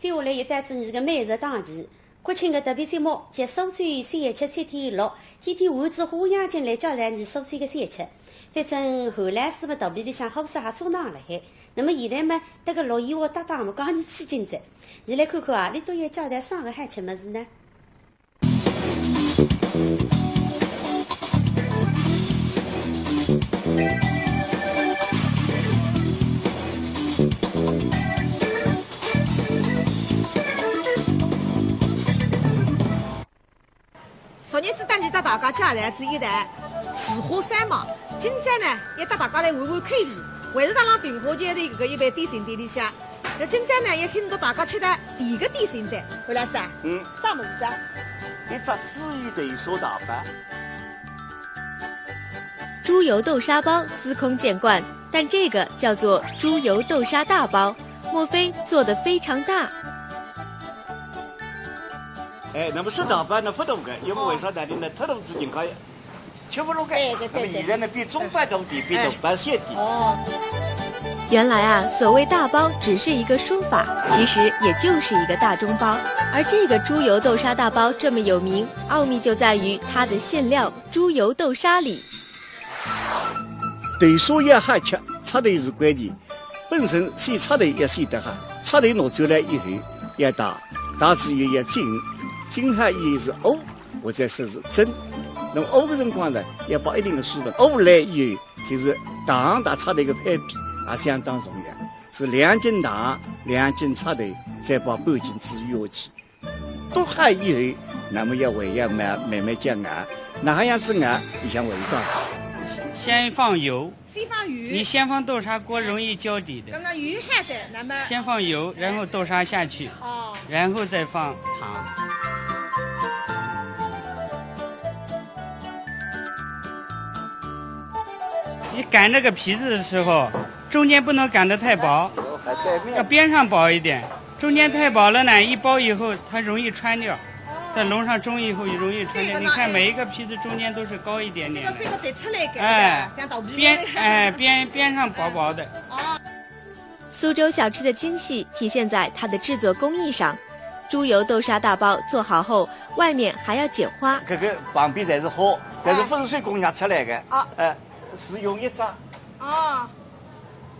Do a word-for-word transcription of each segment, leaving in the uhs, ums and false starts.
接下来又到仔伲个美食档期，国庆个特别节目，叫苏州小吃七天乐，天天换仔花样进来介绍伲苏州个小吃。反正韩老师么肚皮里向好事还做囊辣海，那么现在么，搭个陆燕华搭档么，刚刚去进仔。伲来看看啊，俚到底要介绍啥个好吃物事呢？ 昨日子搭伲搭大家介绍仔一道树花烧卖，今朝呢，要搭大家来换换口味，还是辣辣平湖街头搿一爿点心店里向。那今朝呢，要请到大家吃到甜个点心哉，韩老师啊，嗯。啥物事啊？一只猪油豆沙大包。猪油豆沙包司空见惯，但这个叫做猪油豆沙大包，莫非做得非常大？ 哎，那么食堂包呢，勿大个，因为为啥呢？哦。倷呢，太大仔人家吃勿落个。对，对，对，那么现在呢，对。变中包大点，变大包小点。哦。原来啊，所谓大包只是一个说法，其实也就是一个大中包。而这个猪油豆沙大包这么有名，奥秘就在于它的馅料猪油豆沙里。豆沙要好吃，赤豆是关键。 本身选赤豆要选得好，赤豆拿出来以后要汏，汏仔以后要浸，浸好以后是烌，或者说是蒸。那么烌个辰光呢，要保一定的水分，烌来以后就是糖搭赤豆个配比也相当重要，是两斤糖，两斤赤豆，再保半斤猪油下去。 笃好以后，那么要还要慢慢慢叫熬，哪样子熬？你像我一样。先放油，先放油。你先放豆沙锅容易焦底的。那么油还在，那么先放油，然后豆沙下去，哦。然后再放糖。你擀那个皮子的时候，中间不能擀得太薄，要边上薄一点。 中间太薄了呢，一包以后它容易穿掉，哦。在笼上蒸以后容易穿掉。对，你看每一个皮子中间都是高一点点的。这个，这个凸出来个，哎，像肚皮一样的。边，哎，边，边上薄薄的。哦。苏州小吃的精细体现在它的制作工艺上。猪油豆沙大包做好后，外面还要剪花。搿个旁边侪是花，但是勿是手工捏出来个。啊。哎，是用一只。哦。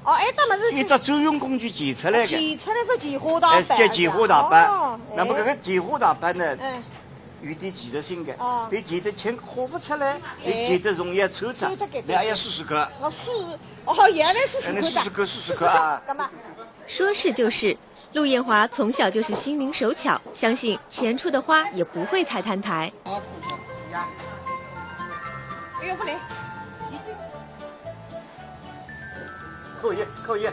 哦，哎，搿么是一只专用工具钳出来个。钳出来是钳花大包。哎，叫钳花大包。哦，那么搿个钳花大包呢，哎。有点技术性个，哦。伊钳得轻，花勿出来，哎。伊钳得容易穿出。穿得搿个。倷也要试试看。我试，哦，原来是试试看的。哎，倷试试看，试试看啊。试试看，搿么？说是就是， 陆艳华从小就是心灵手巧，相信钳出的花也不会太坍台。哎呦，不灵。可以，可以。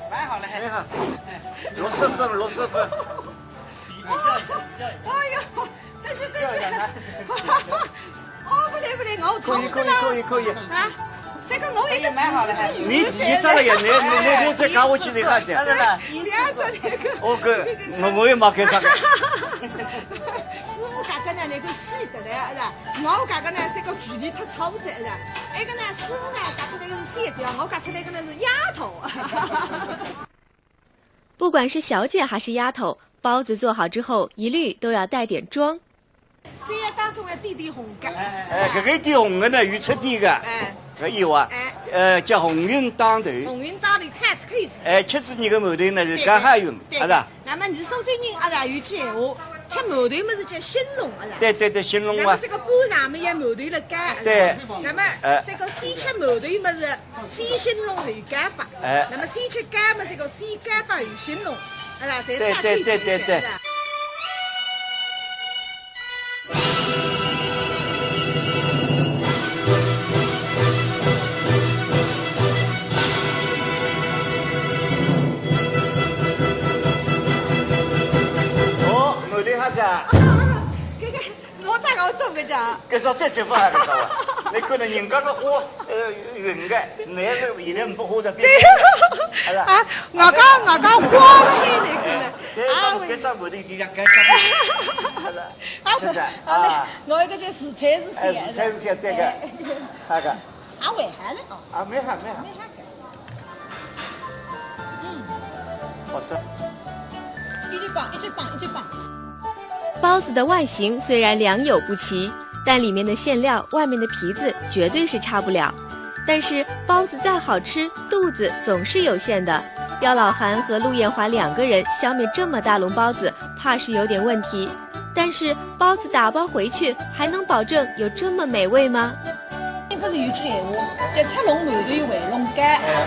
蛮好嘞。蛮好。六十分，六十分。哎呦， 但是，但是，哦，不灵，不灵，我可以，可以，可以，可以。啊，这个我也，哎呀，蛮好的，还。你，你这个也，你，你，你，你再搞下去，你看见。不要这个。哦，哥，我，我也没看上。师傅搿个呢，那个细的嘞，是吧？我搿个呢，这个距离太长了，是吧？那个呢，师傅呢，搿个那个是细的，我搿个那个是丫头。 不管是小姐还是丫头，包子做好之后，一律都要带点妆。三样当中要点点红个。哎，搿个一点红个呢，有出典个。哎。搿有啊。哎。呃，叫鸿运当头。鸿运当头，看一次，看一次。哎，吃仔伲个馒头呢，是对个，刚好运，对个。是吧？那么伲苏州人，阿拉有句闲话，吃馒头么是叫兴隆，阿拉。对，对，对，兴隆啊。那么这个包上面要馒头了干，对。那么哎。这个先吃馒头么是 先兴隆后干法。哎。那么先吃干嘛，这个先干法后兴隆，哎呀，侪是对，对，对，对，对。是吧？哦，蛮厉害噻。这个 我大概做不着。搿是最吃勿好个，晓得伐？你看呢，人家个花，呃，运个，乃是现在没花在边上，对。是吧？啊，我讲，我讲花了，那个呢？对，啊，搿只馒头就像该只，是吧？啊，现在，啊，啊，我一个叫实在是哎，实在是对个，哎。那个。啊，蛮好了哦。啊，蛮好，蛮好。蛮好个。嗯。好吃。一直放，一直放，一直放。包子的外形虽然良莠不齐，但里面的馅料、外面的皮子绝对是差不了。但是包子再好吃，肚子总是有限的。刁老韩和陆艳华两个人消灭这么大笼包子，怕是有点问题。但是包子打包回去，还能保证有这么美味吗？勿是有句闲话，叫“吃笼馒头回笼糕”。哎。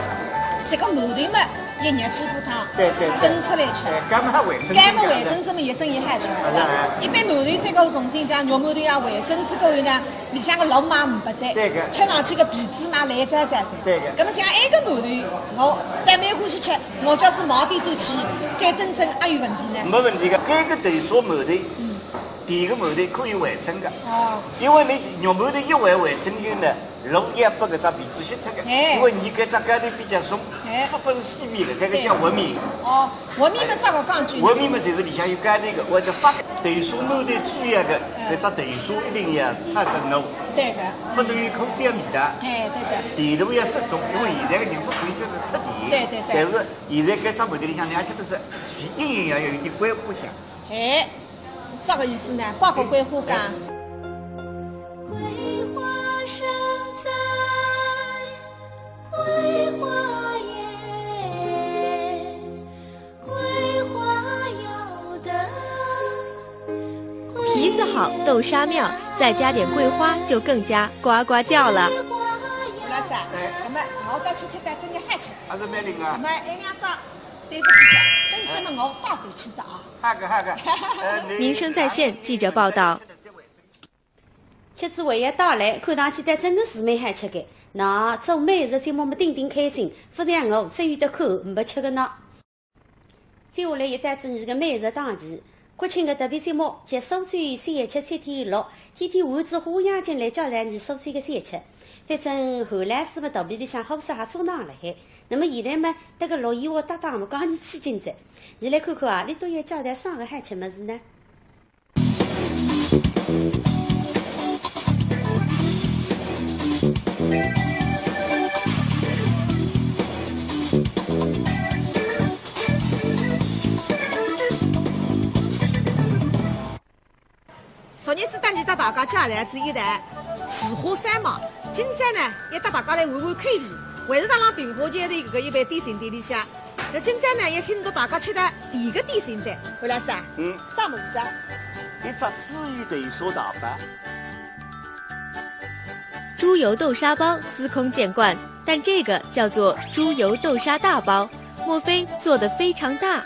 这个馒头嘛，一日吃过汤，对对对，蒸出来吃。哎，糕嘛还回蒸，糕嘛回蒸，这么一蒸一下吃。啊，是啊。一般馒头这个重新讲，肉馒头啊回蒸之后呢，里向个肉嘛没不在，对个，吃上去个皮子嘛烂渣渣的。对个。那么像埃个馒头，我倒蛮欢喜吃，我假使买点转去，再蒸蒸，阿有问题呢？没问题个，搿个豆沙馒头，嗯，甜个馒头可以回蒸个。哦。因为侬肉馒头一回回蒸以后呢，肉也拨搿只皮子吸脱个，哎，因为侬搿只糕头比较松，哎，不分细密个，搿个叫活面。对。哦，活面嘛啥个讲究呢？活面嘛就是里向有糕头个，或者发个豆沙馒头主要个，哎，搿只豆沙一定要炒得糯，对个，不能有口感味道，哎，对个，甜度要适中，因为现在个人不可以吃得太甜，对对对，但是现在搿只馒头里向侬吃得是，一定要有一点桂花香。哎，啥个意思呢？桂花，桂花香。哎。 桂花生在桂花叶，桂花要得桂花。皮子好，豆沙妙，再加点桂花，就更加呱呱叫了。老师啊，哎，那么我再吃吃看，真的好吃。还是蛮灵啊。那么，哎，娘子，对不起，等歇么我带转去了啊。好个，好个。呃，侬民生在线记者报道。 吃仔还要带来，看上去倒真个是蛮好吃个。那做美食节目么顶顶开心，勿像我只有得看，没吃个呢。接下来又到仔伲个美食档期，国庆个特别节目，叫苏州小吃七天乐，天天换仔花样进来教㑚苏州个小吃。反正韩老师么肚皮里向火烧还做得辣海，那么现在么，搭个陆一华搭档么讲伲起劲哉。伲来看看啊，伊到底要教㑚啥个好吃物事呢？ 昨日子搭伲搭大家介绍仔一道树花烧卖，今朝呢，要搭大家来换换口味，还是辣辣平化街头搿个一爿点心店里向。 那今朝呢，也请到大家吃点甜个点心哉，韩老师啊。嗯。啥物事啊？一只猪油豆沙大包。猪油豆沙包司空见惯，但这个叫做猪油豆沙大包，莫非做得非常大？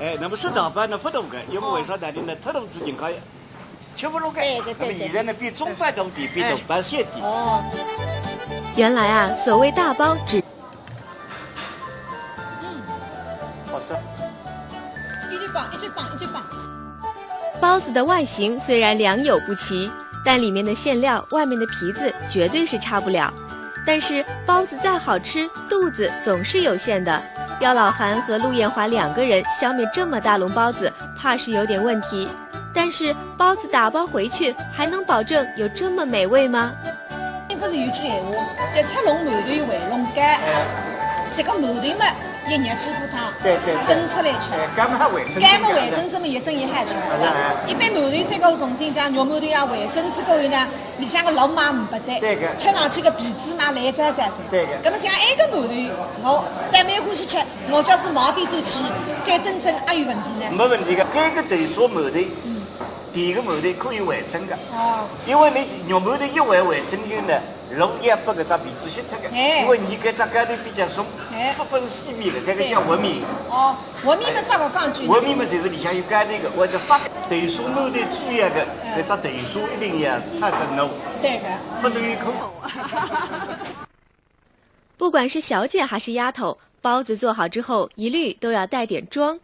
哎，那么是大包呢，勿大个，因为为啥呢？侬太大只人家 吃勿落个。对对对对。那么现在呢，比中包大点，比大包小点。哦。原来啊，所谓大包只，嗯。好吃。一直放，一直放，一直放。包子的外形虽然良莠不齐，但里面的馅料、外面的皮子绝对是差不了。但是包子再好吃，肚子总是有限的。刁老韩和陆艳华两个人消灭这么大笼包子，怕是有点问题。 但是包子打包回去，还能保证有这么美味吗？勿是有句闲话，叫“吃笼馒头回笼糕”。哎。这个馒头嘛，一日吃过汤，对对对，蒸出来吃。哎，糕嘛还回蒸，糕嘛回蒸，这么一蒸一下吃。啊，是啊。一般馒头这个重新讲，肉馒头啊回蒸之后呢，里向个肉嘛没不在，对个，吃上去个皮子嘛烂渣渣子。对个。那么像埃个馒头，我倒蛮欢喜吃，我假使买点转去，再蒸蒸，阿有问题呢？没问题个，搿个豆沙馒头，嗯， 甜个馒头可以回蒸个。哦。因为侬肉馒头一回回蒸以后呢，肉也拨搿只皮子吸脱个。哎。因为侬搿只糕头比较松，哎，不分细密个，搿个叫活面。对。哦，活面嘛啥个讲究呢？活面嘛就是里向有糕头个，或者发个豆沙馒头主要个，哎，搿只豆沙一定要炒得糯。对个。不能有口。不管是小姐还是丫头，包子做好之后，一律都要带点妆。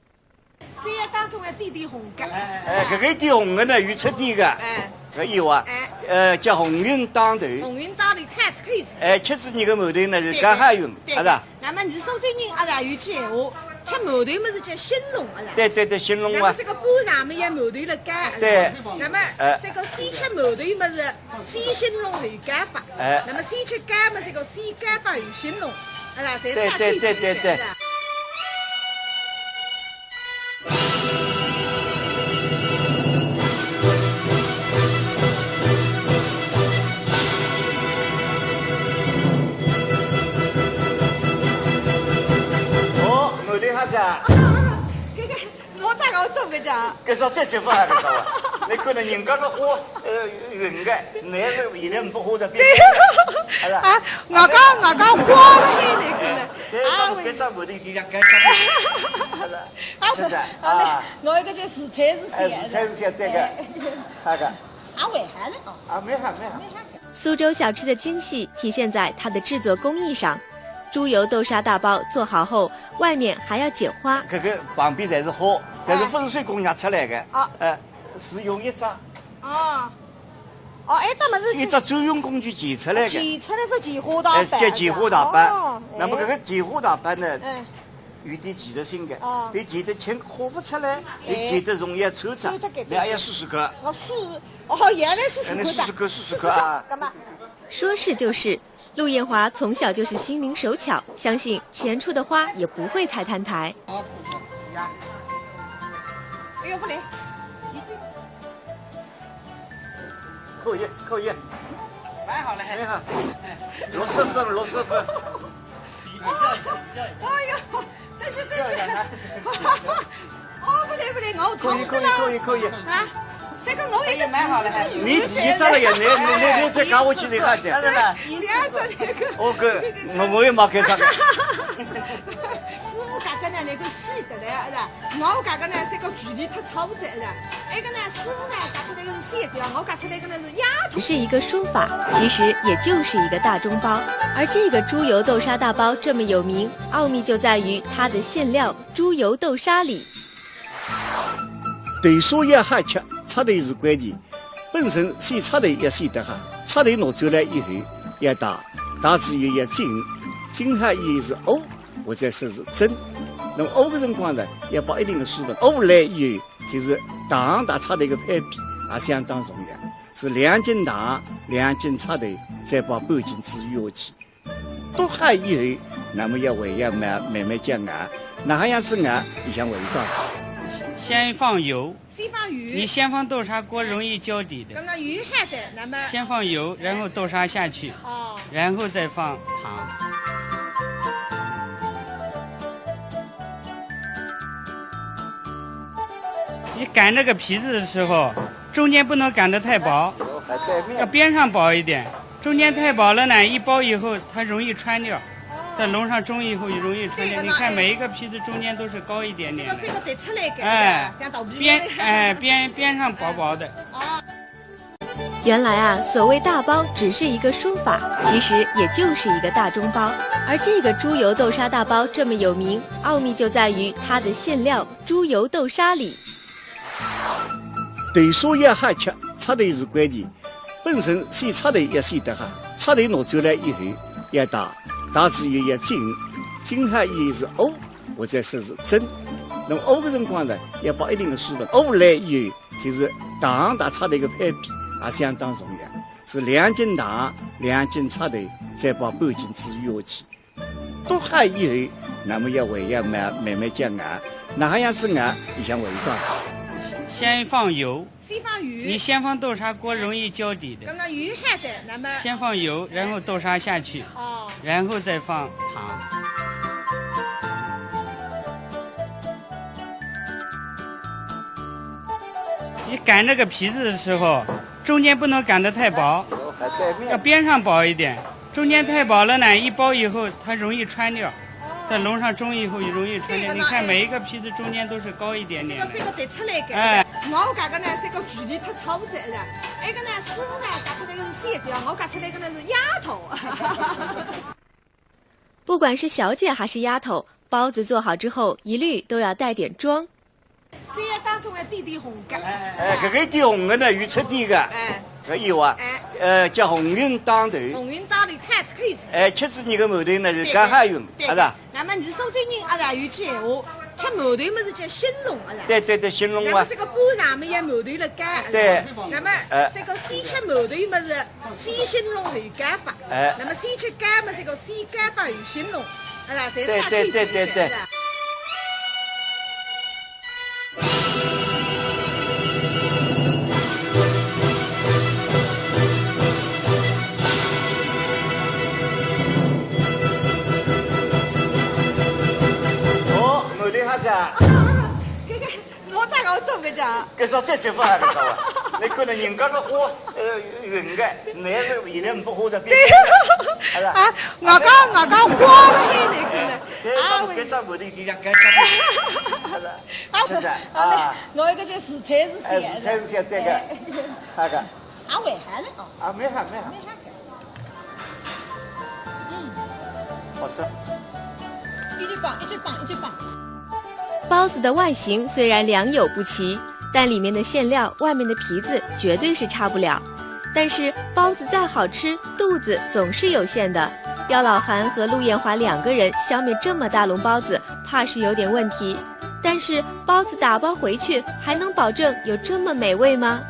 三样当中还点点红个。哎，搿个一点红个呢，有出典个。哎。搿有啊。哎。呃，叫红云当头。红云当头，看着可以吃。哎，吃仔侬个馒头呢，是对，刚好有，对，对。是吧？那么伲苏州人，阿拉有句闲话，吃馒头么是叫兴隆，阿拉。对，对，对，兴隆啊。那么搿个半上么也馒头了干，对。那么，哎，搿个先吃馒头么是先兴隆后干发。 哎。那么先吃糕么，搿个先糕发后兴隆，啊，侪对，对，对，对，对。是吧？搿个，侬再给我做个讲。搿啥再吃饭啊？搿啥啊？侬看到人家个花，呃，云个，侬是现在没花的，对。啊，外加，外加花了，还有那个呢。啊，搿只，搿只馒头一定要干干。啊，真的啊。我一个叫紫菜是写的。哎，紫菜是写对个。哎。那个。啊，蛮好的哦。啊，蛮好，蛮好。蛮好。苏州小吃的精细体现在它的制作工艺上。猪油豆沙大包做好后，外面还要剪花。搿个旁边侪是花，但是勿是手工捏出来的。啊。哎，是用一只。哦。哦，哎，搿么是一只专用工具钳出来的。钳出来是钳花大包。哎，叫钳花大包。哦，那么搿个钳花大包呢，哎。 有点技术性的，哦。伊钳得轻，花勿出来，伊钳得容易穿着。穿得搿点。侬也要试试看。我试试，哦，原来是试试看的。哎，侬试试看，试试看啊。试试看，干嘛？说是就是，陆艳华从小就是心灵手巧，相信钳出的花也不会太坍台。哎呦，不灵。可以，可以。蛮好嘞。蛮好。六十分，六十分。 哎呦，但是，但是，哦，不对，不对，我可以，可以，可以，可以。啊，这个我也可以蛮好了，还。你，你这个也，你，你，你，你再搞我去，你看去。不要做那个。哦，哥，我，我也没看上。师傅搿个呢，那个细的嘞，是吧？我搿个呢，这个距离太超载了。那个呢，师傅呢，搿个那个是细的，我搿出来个呢是丫头。只是一个说法，其实也就是一个大中包。而这个猪油豆沙大包这么有名， 奥秘就在于它的馅料猪油豆沙里。豆沙要好吃，赤豆是关键。本身鲜赤豆要鲜得好，赤豆拿出来以后要汏，汏仔以后要浸，浸好以后是沤，或者说是蒸。那么沤的辰光呢，要保一定的水分，沤来以后，就是糖搭赤豆个配比也相当重要，是两斤糖，两斤赤豆，再保半斤猪油下去。 笃好以后，那么要还要慢，慢慢叫熬，哪能样子熬，里向味道。先放油。先放油。你先放豆沙锅容易焦底的。那么油还在，那么先放油，然后豆沙下去，哦。然后再放糖。你擀这个皮子的时候，中间不能擀得太薄，哦，还带面。要边上薄一点。 中间太薄了呢，一包以后它容易穿掉，哦。在笼上蒸以后容易穿掉。对，你看每一个皮子中间都是高一点点的。这个，这个得出来个，哎，像倒闭一样的。边，哎，边，边上薄薄的。哦。原来啊，所谓大包只是一个说法，其实也就是一个大中包。而这个猪油豆沙大包这么有名，奥秘就在于它的馅料 猪油豆沙里。豆沙要好吃，赤豆是关键。本身鲜赤豆要鲜得好，赤豆拿出来以后要汏，汏仔以后要浸，浸好以后是沤，或者说是蒸。那么沤的辰光呢，要保一定的水分。沤来以后，就是糖搭赤豆个配比也相当重要，是两斤糖，两斤赤豆，再保半斤猪油下去。 笃好以后，那么要还要慢，慢慢叫熬，哪能样子熬，里向味道。先放油。先放油。你先放豆沙锅容易焦底的。那么油还在，那么先放油，然后豆沙下去，哦。然后再放糖。你擀这个皮子的时候，中间不能擀得太薄，哦，还带面。要边上薄一点。 中间太薄了呢，一包以后它容易穿掉，哦。在笼上蒸以后容易穿掉。对，你看每一个皮子中间都是高一点点的。这个，这个得出来个。哎。我搿个呢，这个距离太超载了。那个呢，师傅呢，搿出来个是线条，我搿出来个呢是丫头。不管是小姐还是丫头，包子做好之后，一律都要带点妆。 这个当中还点点红个。哎，搿个点红个呢，有出典个。哎。搿有啊。哎。呃，叫鸿运当头。鸿运当头，它也是可以吃。哎，吃仔侬个馒头呢，是对，刚好运，对，是吧？那么你苏州人啊，有句闲话，吃馒头么是叫兴隆啊。对，对，对，兴隆啊。那么这个半场么也馒头了干，对。那么哎。这个先吃馒头么是先兴隆后高发。哎。那么先吃糕么这个先高发后兴隆，啊，侪对，对，对，对，对。 哦，馒头好呀，搿个我大概我做勿着。搿种再吃法啊，搿种啊，侬看到人家个花，呃，云个，侬是现在勿花的，对，好了。啊，我讲我讲花勿开那个呢。啊，搿种搿种问题就像搿种，好了。啊，真的啊，啊，我一个叫自采自写的。哎，自采自写，对个，哎。那个。啊，蛮好的哦。啊，蛮好，蛮好。蛮好的。 嗯，好吃。一直放，一直放，一直放。包子的外形虽然良莠不齐，但里面的馅料、外面的皮子绝对是差不了。但是包子再好吃，肚子总是有限的。刁老韩和陆艳华两个人消灭这么大笼包子，怕是有点问题。但是包子打包回去，还能保证有这么美味吗？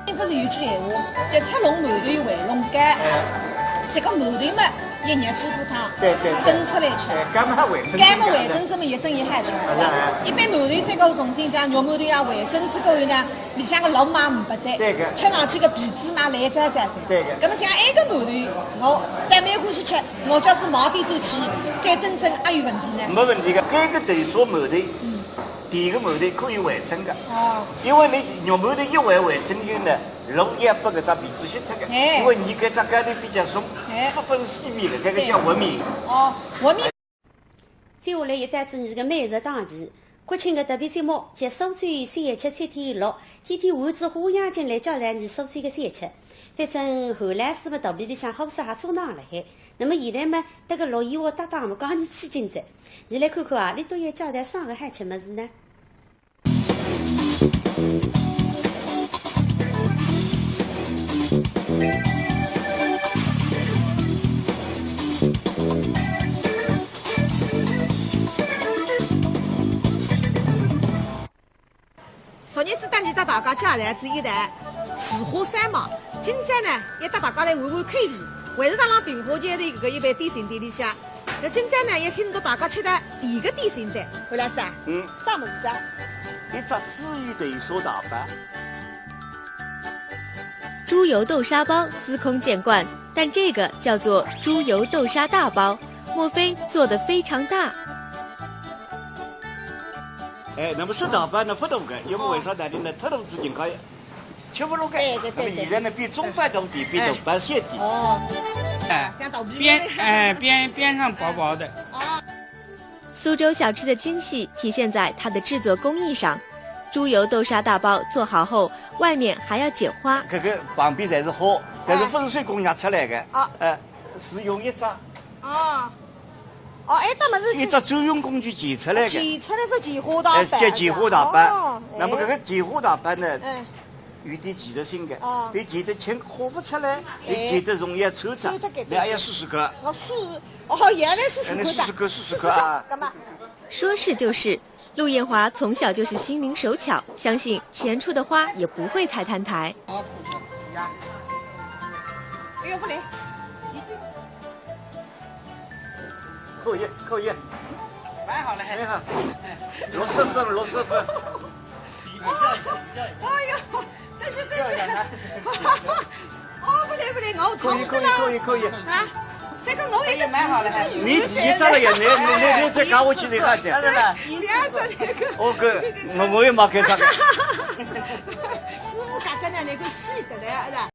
勿是有句闲话，叫“吃笼馒头回笼糕”。哎。搿个馒头嘛，一日吃过汤，对对对。蒸出来吃。哎，搿么还回蒸，搿么回蒸，搿么一蒸一下吃。啊，是啊。一般馒头三个重新像肉馒头呀，回蒸之后呢，里向个肉嘛没得。对个。吃上去个皮子嘛烂渣渣子。对个。搿么像埃个馒头，我倒蛮欢喜吃，我假使买点转去，再蒸蒸，阿有问题呢？没问题个，搿个豆沙馒头。嗯。 甜个馒头可以回蒸个。哦。因为侬肉馒头一回回蒸以后呢，肉也拨搿只皮子吸脱个，哎。因为侬搿只糕头比较松，哎。勿分西面个，搿个叫和面。哦，和面。接下来又到仔侬个美食档期，国庆个特别节目，叫苏州小吃七天乐，天天换仔花样进来教㑚苏州个小吃。反正韩老师么肚皮里向好吃还做囊辣海，那么现在么，搭个陆一华搭档么，讲你起劲哉。 侬来看看啊，侬到底要教㑚啥个好吃物事呢？昨日子搭侬搭大家介绍仔一道树花烧卖，今朝呢，要搭大家来换换口味，还是搭浪平湖街头搿一爿点心店里向。 那今朝呢，也请到大家吃点甜个点心哉，韩老师啊。嗯。啥物事啊？一只猪油豆沙大包。猪油豆沙包司空见惯，但这个叫做猪油豆沙大包，莫非做得非常大？哎，那么是大包呢，勿大个，因为为啥呢？哦。侬太大个人家 吃勿落个。对对对对。那么现在呢，比中包大点，比大包小点。哦。哎，像肚皮边，哎，边，边上薄薄的。啊。苏州小吃的精细体现在它的制作工艺上。猪油豆沙大包做好后，外面还要剪花。搿个旁边侪是花，搿是勿是手工捏出来个。啊。哎，是用一只 哦。哦，哎，搿么是一只专用工具钳出来个。钳出来是钳花大包。哎，叫钳花大包。哦，那么搿个钳花大包呢，哎。有点技术性个，哦。伊钳得轻，花勿出来，哎。伊钳得容易穿脱。穿脱搿点。侬也要试试看。我试试，哦，原来是试试看的。哎，侬试试看，试试看啊。试试看，干嘛？说是就是， 陆艳华从小就是心灵手巧，相信钳出的花也不会太坍台。哎呦，不灵。可以，可以。蛮好嘞。蛮好。六十分，六十分。哎呦，但是，但是，哦，不灵，不灵，我可以，可以，可以，可以。啊，这个我也可以蛮好了，还。你，你这个也，你，你，你，你再搞我去，你看去。当然了。不要做这个。我跟，我，我也没看上。师傅讲，跟那个细的嘞，是吧？